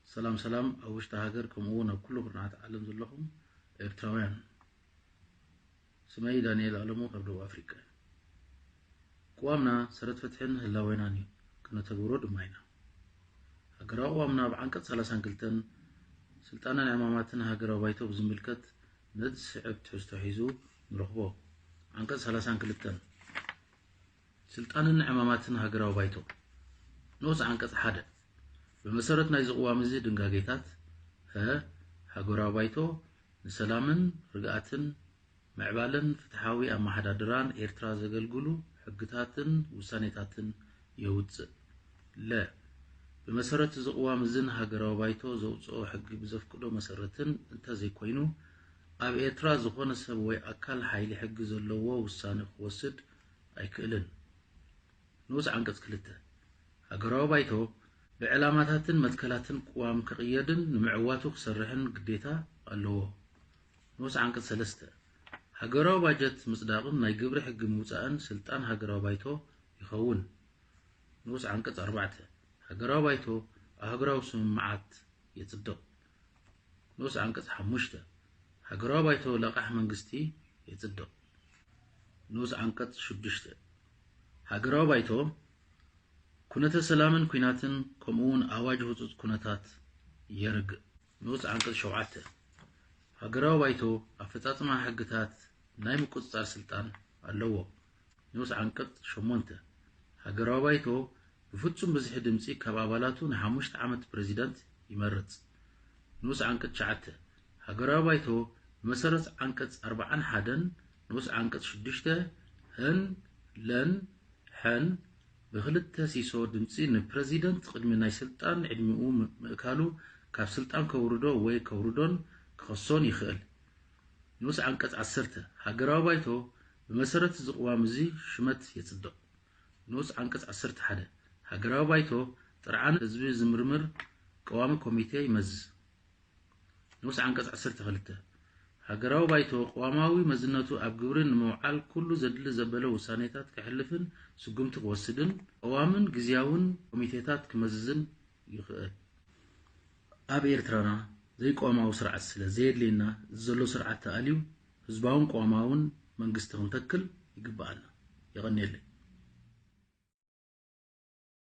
ሰላም ሰላም፣ ኣብ ውሽጢ ሃገር ከምኡ እውን ኣብ ኩሉ ኩርናዓት ዓለም ዘለኹም ኤርትራውያን። ስመይ ዳንኤል ኣለሙ ካብ ደቡብ ኣፍሪቃ። ቅዋምና ሰረት ፍትሕን ህላዌናን እዩ፣ ክነተግብሮ ድማ ኢና። ሃገራዊ ቅዋምና ኣብ ዓንቀጽ ሰላሳን ክልተን ስልጣንን ዕማማትን ሃገራዊ ባይቶ ብዝምልከት ነዚ ዝስዕብ ትሕዝቶ ሒዙ ንረኽቦ። ዓንቀጽ ሰላሳን ክልተን ስልጣንን ዕማማትን ሃገራዊ ባይቶ። ንኡስ ዓንቀጽ ሓደ ብመሰረት ናይዚ ቅዋም እዚ ድንጋጌታት፣ ሀ፣ ሃገራዊ ባይቶ ንሰላምን ርግኣትን ምዕባለን ፍትሓዊ ኣመሓዳድራን ኤርትራ ዘገልግሉ ሕግታትን ውሳኔታትን የውጽእ። ለ፣ ብመሰረት እዚ ቅዋም እዝን ሃገራዊ ባይቶ ዘውጽኦ ሕጊ ብዘፍቅዶ መሰረትን እንተዘይኮይኑ፣ ኣብ ኤርትራ ዝኾነ ሰብ ወይ ኣካል ሓይሊ ሕጊ ዘለዎ ውሳነ ክወስድ ኣይክእልን። ንኡስ ዓንቀጽ ክልተ ሃገራዊ ባይቶ ብዕላማታትን መትከላትን ቅዋም ክቕየድን ንምዕዋቱ ክሰርሕን ግዴታ ኣለዎ። ንኡስ ዓንቀጽ ሰለስተ ሃገራዊ ባጀት ምጽዳቕን ናይ ግብሪ ሕጊ ምውጻእን ስልጣን ሃገራዊ ባይቶ ይኸውን። ንኡስ ዓንቀጽ ኣርባዕተ ሃገራዊ ባይቶ ኣህጉራዊ ስምምዓት የጽድቕ። ንኡስ ዓንቀጽ ሓሙሽተ ሃገራዊ ባይቶ ለቓሕ መንግስቲ የጽድቕ። ንኡስ ዓንቀጽ ሽዱሽተ ሃገራዊ ባይቶ ኩነተ ሰላምን ኲናትን ከምኡ እውን ኣዋጅ ህጹጽ ኩነታት የርግእ። ንኡስ ዓንቀጽ ሸውዓተ ሃገራዊ ባይቶ ኣፈጻጽማ ሕግታት ናይ ምቁጽጻር ስልጣን ኣለዎ። ንኡስ ዓንቀጽ ሸሞንተ ሃገራዊ ባይቶ ብፍጹም ብዝሒ ድምጺ ካብ ኣባላቱ ንሓሙሽተ ዓመት ፕረዚደንት ይመርጽ። ንኡስ ዓንቀጽ ትሽዓተ ሃገራዊ ባይቶ ብመሰረት ዓንቀጽ ኣርባዓን ሓደን ንኡስ ዓንቀጽ ሽዱሽተ ህን ለን ሐን ብክልተ ሲሶ ድምጺ ንፕረዚደንት ቅድሚ ናይ ስልጣን ዕድሚኡ ም-፣ ምእካሉ ካብ ስልጣን ከውርዶ ወይ ከውርዶን ክኸሶን ይኽእል። ንኡስ ዓንቀጽ ዓሰርተ ሃገራዊ ባይቶ ብመሰረት እዚ ቅዋም እዚ ሽመት የጽድቕ። ንኡስ ዓንቀጽ ዓሰርተ ሓደ ሃገራዊ ባይቶ ጥርዓን ህዝቢ ዝምርምር ቀዋሚ ኮሚቴ ይመዝዝ። ንኡስ ዓንቀጽ ዓሰርተ ክልተ ሃገራዊ ባይቶ ቅዋማዊ መዝነቱ ኣብ ግብሪ ንምውዓል ኩሉ ዘድሊ ዘበለ ውሳኔታት ከሕልፍን ስጉምቲ ክወስድን ቀዋምን ግዝያውን ኮሚቴታት ክመዝዝን ይኽእል። ኣብ ኤርትራና ዘይቅዋማዊ ስርዓት ስለ ዘየድልየና፣ እዚ ዘሎ ስርዓት ተኣልዩ ህዝባውን ቅዋማውን መንግስቲ ክንተክል ይግብኣና። የቐንየለይ።